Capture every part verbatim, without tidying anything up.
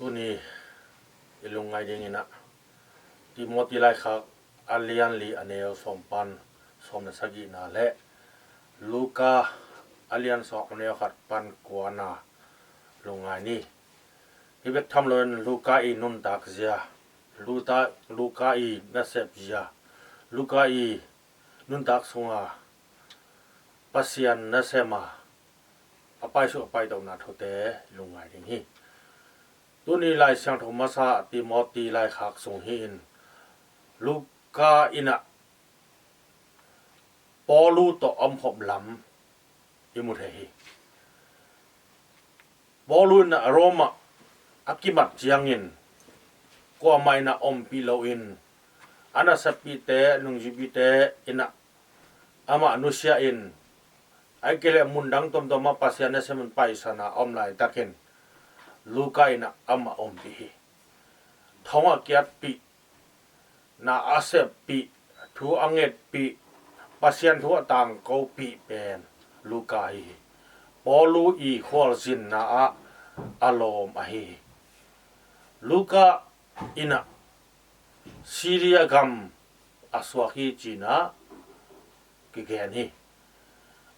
Tuni i lungngai dingin ah Timoti laikhak a lian li a neu sawm pan sawm na sagihna le Luka a lian sawm a neu khat pan kuana lungngai ni. Hi bek tham loin Luka i nuntak zia, Luka, Luka i nasep zia, Luka i nuntak sunga Pasian nasem a a paisuah a paitona thute lungngai ding hi. Tuni Lai Siangtho masa Timoti laikhak sung hi-in Luka in ah Paulu tawh a omkhop lam i mu thei hi. Paulu in ah Roma a kimat ciangin kuamah in ah ompih loin a nasappihte, nungzuipihte in ah amah nusia in, ahih kei leh mundang tuamtuam ah Pasian nasem in paisan a om laitakin Luka in ah amah ompih hi. Thong a kiatpih, na a seppih, thu a ngetpih, Pasian thu a tangkopih pen Luka hi hi. Paulu i khualzinna ah a lawm ahi hi. Luka in ah Siria gam a suak hi ci-in ah kigen hi.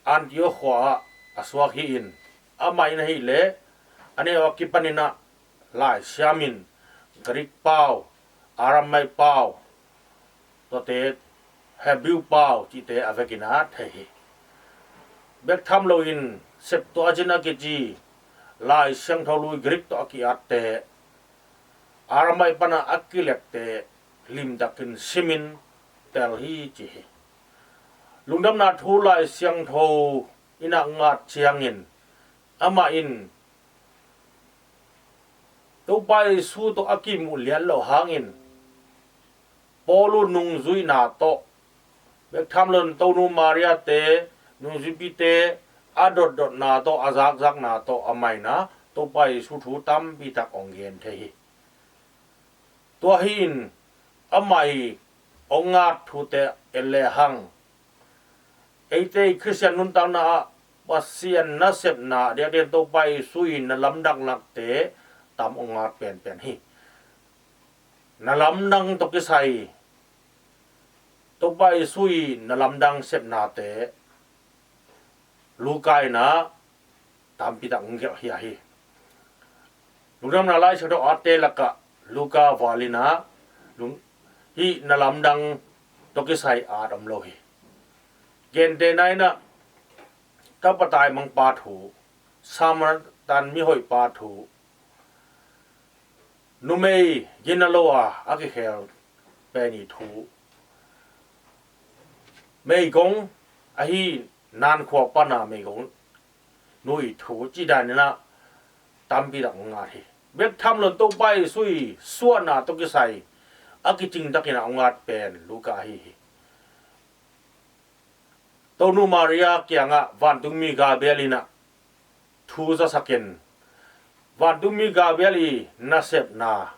Antioch khua ah a suak hi-in amah in ahih leh a neu a kipan in ah Lai Siam in Greek pau, Aramaic pau, tuate Hebrew pau cihte a vekin ah thei hi. Bek tham loin Septuagint a kici Lai Siangtho Lui Greek tawh a ki-atte, Aramaic pan ah a kilekte limtakin simin tel hi ci hi. Lungdamna thu Lai Siangtho in ah ngat ciangin amah in Topa Jesu tawh a kimuh lian loh hangin Paulu nungzuina tawh, bek tham loin Tonu Maria te, nungzuipite a dotdotna tawh, a zakzakna tawh amah in ah Topa Jesu thu tampi tak hong gen thei hi. Tua hi-in amah i hong ngat thute et lehang eite i Khristian nuntakna ah Pasian nasepna, a diakdiakin Topa Jesu i na lamdang nakte tam hong ngat penpen hi. Na lamdang tawh kisai Topa Jesu i na lamdang sepnate Luka in ah tampi tak hong gelh hi a hi. Lungdamna Lai Siangtho atte lakah Luka val in ah lung, hih na lamdang tawh kisai at om lo hi. Gentehna in ah tapa taimangpa thu, Samaritan mihoihpa thu, numei gina lo a a kikhel pen i thu, meigong ahi Nan khua pana meigong nu i thu cih dan in ah tampi tak hong ngat hi. Bek tham loin Topa Jesu i suahna tawh kisai a kicing takin ah hong ngat pen Luka ahi hi. Tonu Maria kiangah vantungmi Gabriel in ah thu zasakin, vantungmi Gabriel i nasepna,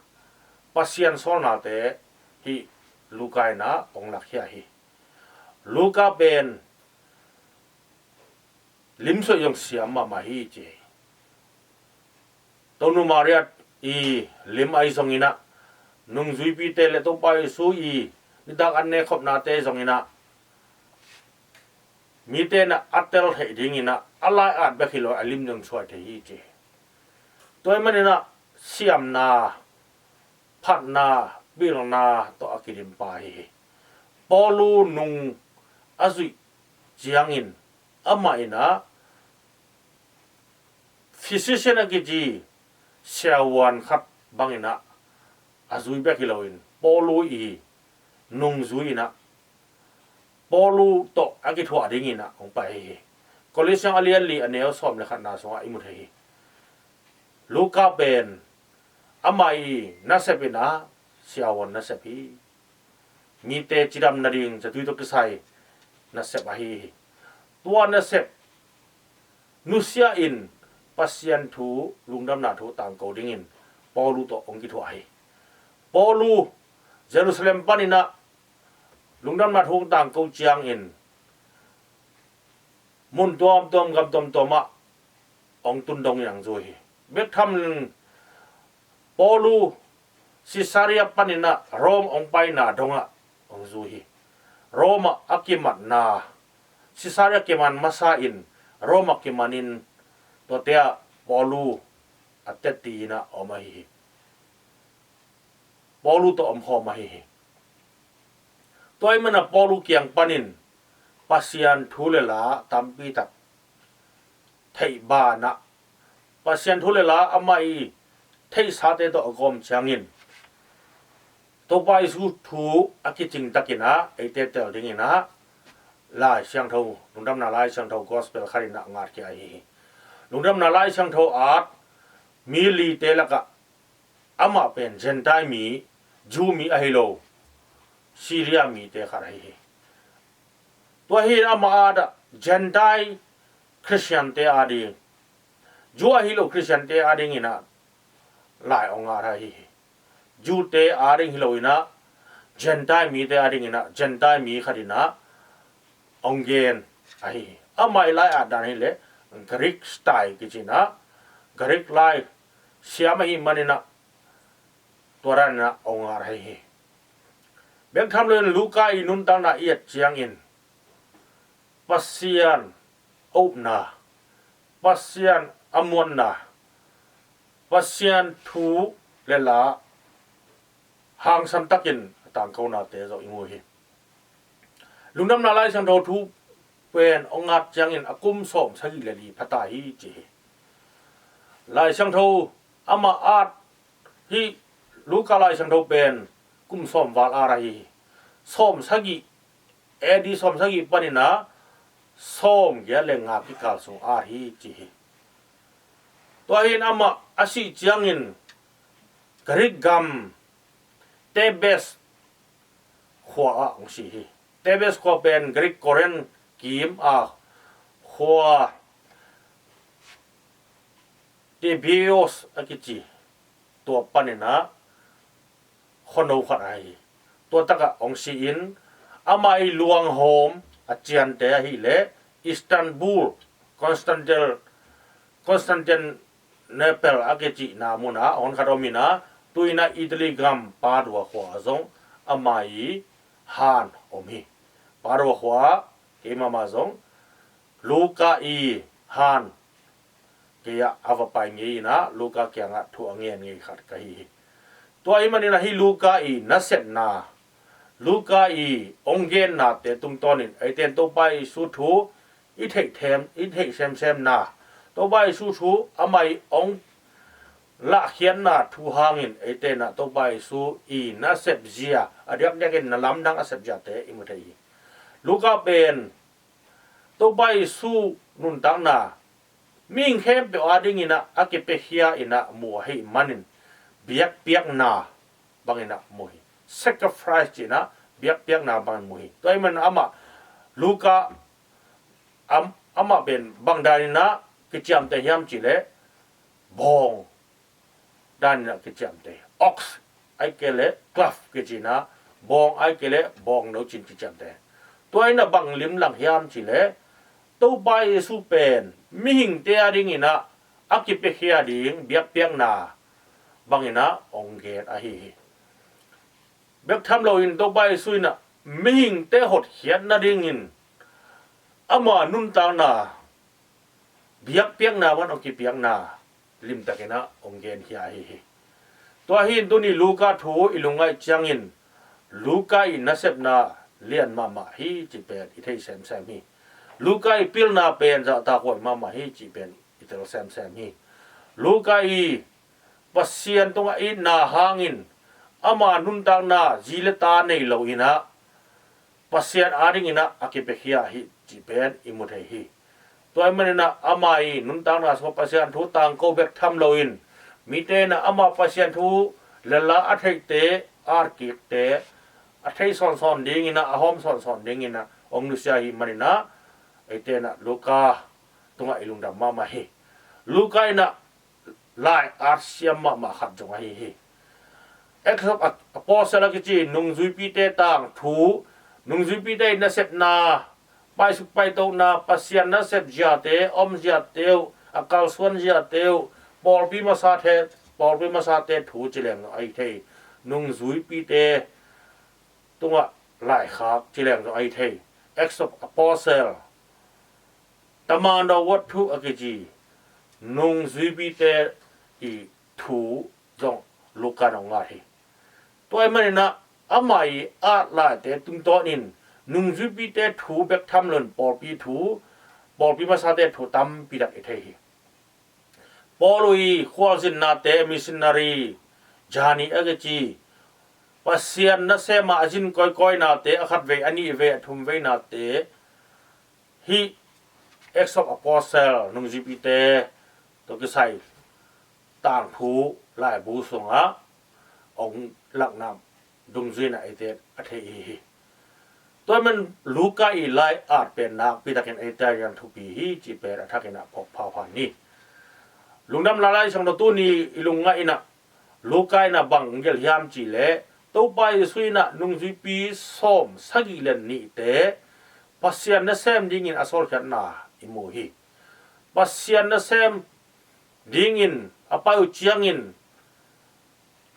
Pasian sawlnate hih Luka in ah hong lak hi a hi. Luka pen limsuai zong siam mahmah hi ci hi. Tonu Maria i lim ahi zongin ah, nungzuipite le Topa Jesu i nitak an ne khopnate zongin ah mite in ah a tel theih dingin ah a lai-at bek hi lo a lim zong suai thei hi ci hi. Tua ahih manin ah siamna, phatna, pilna tawh a kidimpa hi hi. Paulu nung a zuih ciangin amah in ah physician a kici siavuan khat bangin ah a zui bek hi loin Paulu i nungzui in ah Paulu tawh a kithuah dingin ah hong pai hi hi. Kolosian a lian li a neu sawm le khatna sungah i mu thei hi. Luka pen amah i nasep in ah siavuan nasep hi. Mite cidam nading zatui tawh kisai nasep ahi hi. Tua nasep nusia in Pasian thu, lungdamna thu tangko dingin Paulu tawh hong kithuah hi. Paulu Jerusalem panin ah lungdamna thu hong tangko ciangin mun tuamtuam, gam tuamtuam ah hong tun dongin hong zui hi. Bek tham in Paulu Caesarea paninah Rome hong paina dongah hong zui hi. Rome ah a kimatna, Caesarea kiman masa in Rome ah kimanin tuate ah Paulu a teti inah om ahi hi. Paulu tawh omkhawm ahi hi. Tua ahih manin Paulu kiang panin Pasian thu le la tampi tak theih banah, Pasian thu le la amah i theihsate tawh a gawm ciangin Topa Jesu thu a kicing takinah eite tel dinginah Lai Siangtho, Lungdamna Lai Siangtho gospel khatinah ngatkhia ahi hi. Lungdamna Lai Siangtho at mi lite lakah amah pen Gentile mi, Jew mi ahi lo, Syria mite khat ahi hi. Tua hi amah adah Gentile Christian-te ading, Jew ahi lo Christian-te adinginah lai hong at ahi hi. Jew-te ading hi loinah Gentile mite adinginah Gentile mi khatinah hong gen ahi hi. Amah i lai at dan hileh Greek style kicinah Greek lai siam ahih maninah tua daninah hong at ahi hi. Bek tham loin Luka i nuntakna i et ciangin Pasian a upna, Pasian a muanna, Pasian thu le la hangsan takin a tangkonate zong i mu hi. Lungdamna Lai Siangtho thu pen hong ngat ciangin a kum sawm sagih le li phata hi ci hi. Lai Siangtho amah at hi. Luka Lai Siangtho pen kum sawm val at ahi hi. Sawm sagih, A D sawm sagih paninah sawm giat le nga kikal sung at hi ci hi. Tua hin amah a sih ciangin Greek gam Thebes khua ah hong si hi. Thebes khua pen Greek Corinth kim a khua Thebes a kici tua paninah khuano khat ahi hi. Tua takah hong si-in amah i luanghawm a ciante ahileh Istanbul, Constantin, Constantinople a kicihna munah hong khat om inah tuinah Italy gam Padua khua ah zong amah i han om hi. Padua khua ah keimah mah zong Luka i han kei ah a va pai ngei inah Luka kiangah thu a ngen ngei khat ka hi hi. Tua ahih maninah hih Luka i nasepna, Luka i hong gennate tungtawnin eite in Topa Jesu thu i theih them, i theih semsemna, Topa Jesu thu amah i hong lahkhiatna thu hangin eite inah Topa Jesu i nasepzia, a diakdiakin na lamdang a sepziate i mu thei hi. Luka pen Topa Jesu nuntakna mihing khempeuh adinginah a kipiakhia inah mu ahih manin biakpiakna banginah mu hi. Sacrifice cinah biakpiakna bangin mu hi. Tua ahih manin amah Luka am, amah pen bang daninah kiciamteh hiam cihleh bawng daninah kiciamteh. Ox ahih kei leh calf kicinah, bawng ahih kei leh bawng no cin kiciamteh. Tua inah bang limlang hiam cihleh Topa Jesu pen mihingte adinginah a kipiakhia ding biakpiakna banginah hong gen ahi hi. Bek tham loin Topa Jesu inah mihingte hotkhiat nadingin ama nuntakna biakpiakna bang hong kipiakna limtakinah hong genkhia ahi hi. Tua hi in tuni Luka thu i lungngaih ciangin Luka i nasepna lian mahmah hi ci pen i thei semsem hi. Luka i pilna pen zahtakhuai mahmah hi ci pen i tel semsem hi. Luka i Pasian tungah itna hangin ama nuntakna zi le ta nei lo inah Pasian adinginah a kipiakhia hi cih pen i mu thei hi. Tua ahih maninah ama i nuntakna sungah Pasian thu tangko bek tham loin mite inah ama Pasian thu le la a theihte, atkikte a thei sawnsawn dinginah, a hawm sawnsawn dinginah hong nusia ahih maninah eite inah Luka tungah i lungdam mahmah hi. Luka inah lai at siam mahmah khat zong ahi hi. Acts of Apostle a kici nungzuipite tangthu, nungzuipite i nasepna, paisuk paitona, Pasian nasep ziate, om ziate uh, a kalsuan ziate uh, pawlpi masate pawlpi masate thu ci leng zong ahi thei, nungzuipite tungah laikhak ci leng zong ahi thei, Acts of Apostle, Tamando Word Two a kici nungzuipite i thu zong Luka in hong at hi. Tua ahih maninah amah i at laite tungtawnin nungzuipite thu bek tham loin pawlpi thu, pawlpi masate thu tampi tak i thei hi. Paul i khualzinnate, missionary journey a kici, Pasian nasem a a zin kawikawinate, a khat vei, a nih vei, a thum veinate, hih Acts of Apostle, nungzuipite tawh kisai tangthu laibu sungah hong lakna dungzui-in ah eite a thei i hi hi. Tua ahih manin Luka i lai at pen nakpi takin eite a thupi hi cih pen a thakin ah phawk phapha ni. Lungdamna Lai Siangtho tuni i lungngaih in ah Luka in ah bang gelh hiam cih leh, Topa Jesu in ah nungzuipi sawm sagih le nihte Pasian nasem dingin a sawlkhiatna i mu hi. Pasian nasem dingin a pai uh ciangin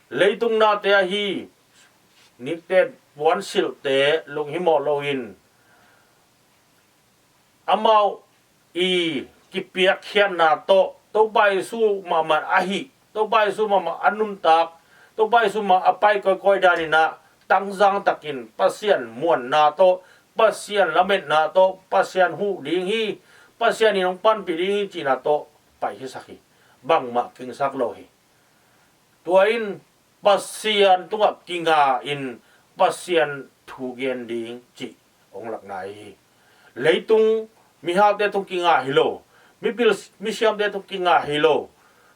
leitung nate ahi nikte, puansilhte lunghimawh loin amau i kipiakkhiatna tawh, Topa Jesu mahmah ahi, Topa Jesu mahmah a nuntak, Topa Jesu mah a pai kawikawi danin ah tangzang takin Pasian muanna tawh, Pasian lametna tawh, Pasian huh ding hi, Pasian in hong panpih ding hi cihna tawh pai hisak hi. Bangmah kingsak lo hi. Tua in Pasian tungah kinga in Pasian thu gen ding cih hong lakna hi. Leitung mihalte tung kinga hi lo, mipil misiamte tung kinga hi lo,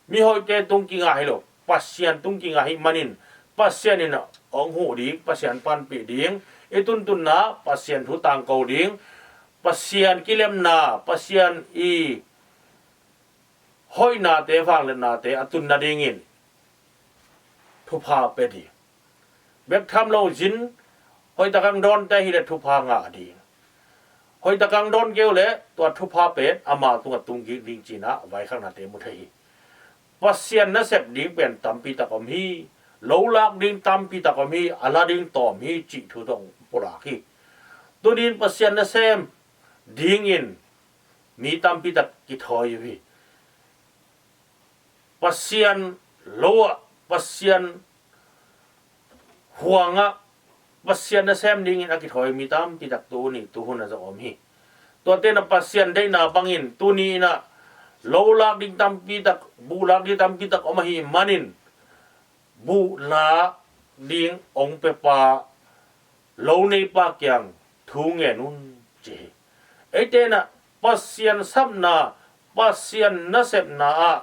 mihoihte tung kinga hi lo, Pasian tung kinga hi manin Pasian in hong huh ding, Pasian panpih ding, i tuntunna Pasian thu tangko ding, Pasian kilemna, Pasian i hoihnate, vangliatnate a tun nadingin thupha pia ding. Bek tham lo zin, hoihtak ang dawnte hileh thupha ngah ding. Hoihtak ang dawn kei uh leh tua thupha pen ama tungah tung kik ding cihna vaikhaknate mu thei hi. Pasian nasep ding pen tampi tak om hi. Lo lak ding tampi tak om hi. A la ding tawm hi cih thu tawh pulak hi. Tunin Pasian nasem dingin mi tampi tak kithawi uh hi. Pasian lo ah, Pasian huang ah, Pasian nasem dingin a kithawi mi tampi tak tuni tuhun ah zong om hi. Tuate in ah Pasian deihna bangin tuni in ah lo lak ding tampi tak, buh lak ding tampi tak om ahih manin buh lak ding hong piapa lo neipa kiang thu ngen un ci hi. Eite in ah Pasian sapna, Pasian nasepna ah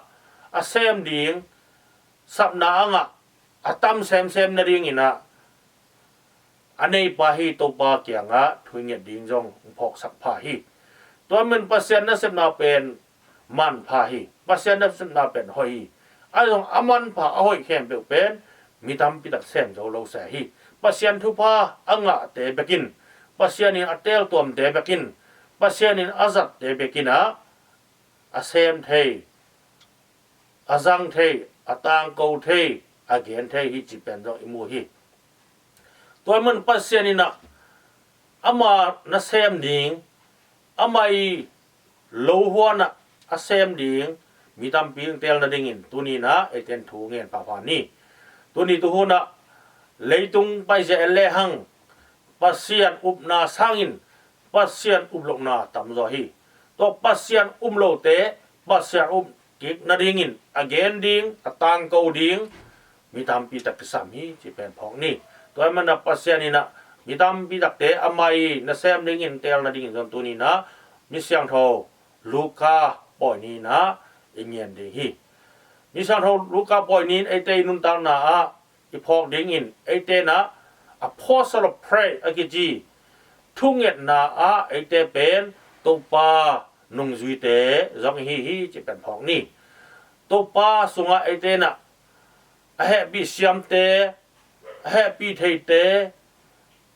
a sem ding, sapna a ngah, a tam semsem nadingin ah a neipa hi Topa kiangah thu i nget ding zong phawksak pha hi. Tua man Pasian nasepna pen manpha hi. Pasian nasepna pen hoih hi. Ahi zong a manpha a hoih khempeuh pen mi tampi tak sem zo lo se hi. Pasian thupha a ngahte bekin, Pasian in a teeltuamte bekin, Pasian in a zatte bekin ah a sem thei, a zang thei, a tangko thei, a gen thei hi cih pen zong i mu hi. Tua man Pasian in ah ama nasem ding, ama i lo huan ah a sem ding mi tampi hong teel nadingin tuni in ah eite in thu ngen phapha ni. Tuni tuhun ah leitung paizia en lehang Pasian upna sangin Pasian uplohna tamzaw hi. Tua Pasian uplote Pasian up kik nadingin a gen ding, a tangko ding mi tampi tak kisam hi cih pen phawk ni. Tua ahih manin ah Pasian in ah mi tampi takte ama i nasem dingin teel nadingin zong tuni in ah Misiangtho Luka pawi ni in ah i ngen ding hi. Misiangtho Luka pawi ni in eite i nuntakna ah i phawk dingin eite in ah Apostle of Prayer a kici thungetna ah eite pen Topa nungzuite zong i hi hi cih pen phawk ni. Topa sungah eite in ah a hehpih siamte, a hehpih theite,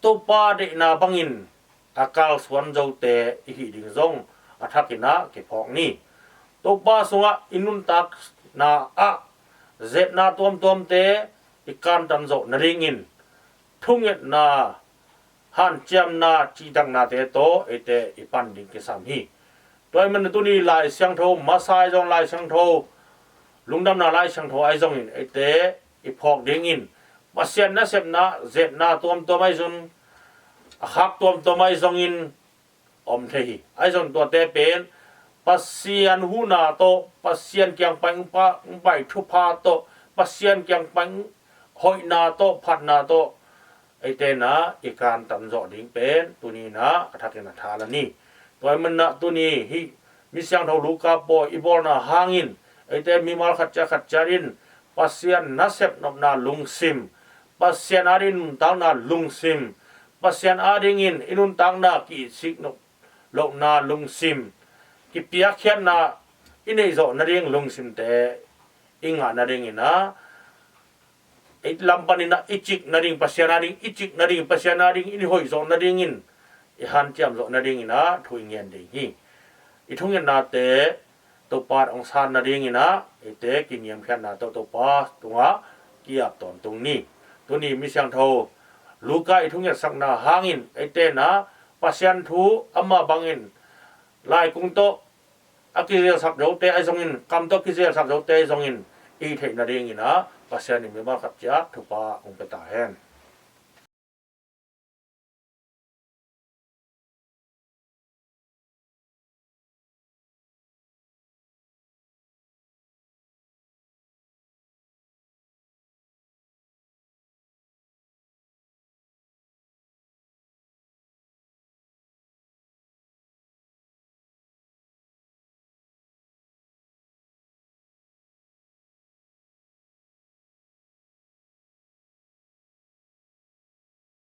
Topa deihna bangin a kalsuan zote i hih ding zong a thakin ah kiphawk ni. Topa sungah i nuntakna ah zetna tuamtuamte i kantan zawh nadingin thungetna, hanciamna, cihtaknate tawh eite i pan ding kisam hi. Tua ahih manin tuni Lai Siangtho masa ahi zong, Lai Siangtho, lungdamna Lai Siangtho ahi zongin eite i phawk dingin Pasian nasepna, zetna tuamtuam ahi zong, a khak tuamtuam ahi zongin om thei hi. Ahi zong tuate pen Pasian huhna tawh, Pasian kiang pai, pai thupha tawh, Pasian kiang pai hoihna tawh, phatna tawh eite na i kantan zawh ding pen tuni na a thakin a tha la ni. Tua ahih manin tuni hih mi siangtho Luka pawi i bawlna hangin eite mimal khat ciat khat ciat in Pasian nasep nopna lungsim, Pasian ading nuntakna lungsim, Pasian adingin i nuntakna ki-itsik nop lohna lungsim, kipiakkhiatna i neih zawh nading lungsimte i ngah nadingin ah, i lam panin ah i cik nading, Pasian ading i cik nading, Pasian ading i hoih zawh nadingin, i hanciam zawh nadingin ah thu i ngen ding hi. I thungetnate Topa hong san nadingin ah eite kiniamkhiatna tawh Topa tungah ki-ap tawntung ni. Tuni mi siangtho Luka i thungetsakna hangin eite na Pasian thu ama bangin laikung tawh a kizelsak zote ahi zongin, kam tawh kizelsak zote ahi zongin i theih nadingin ah Pasian in mimal khat ciat thupha hong pia ta hen.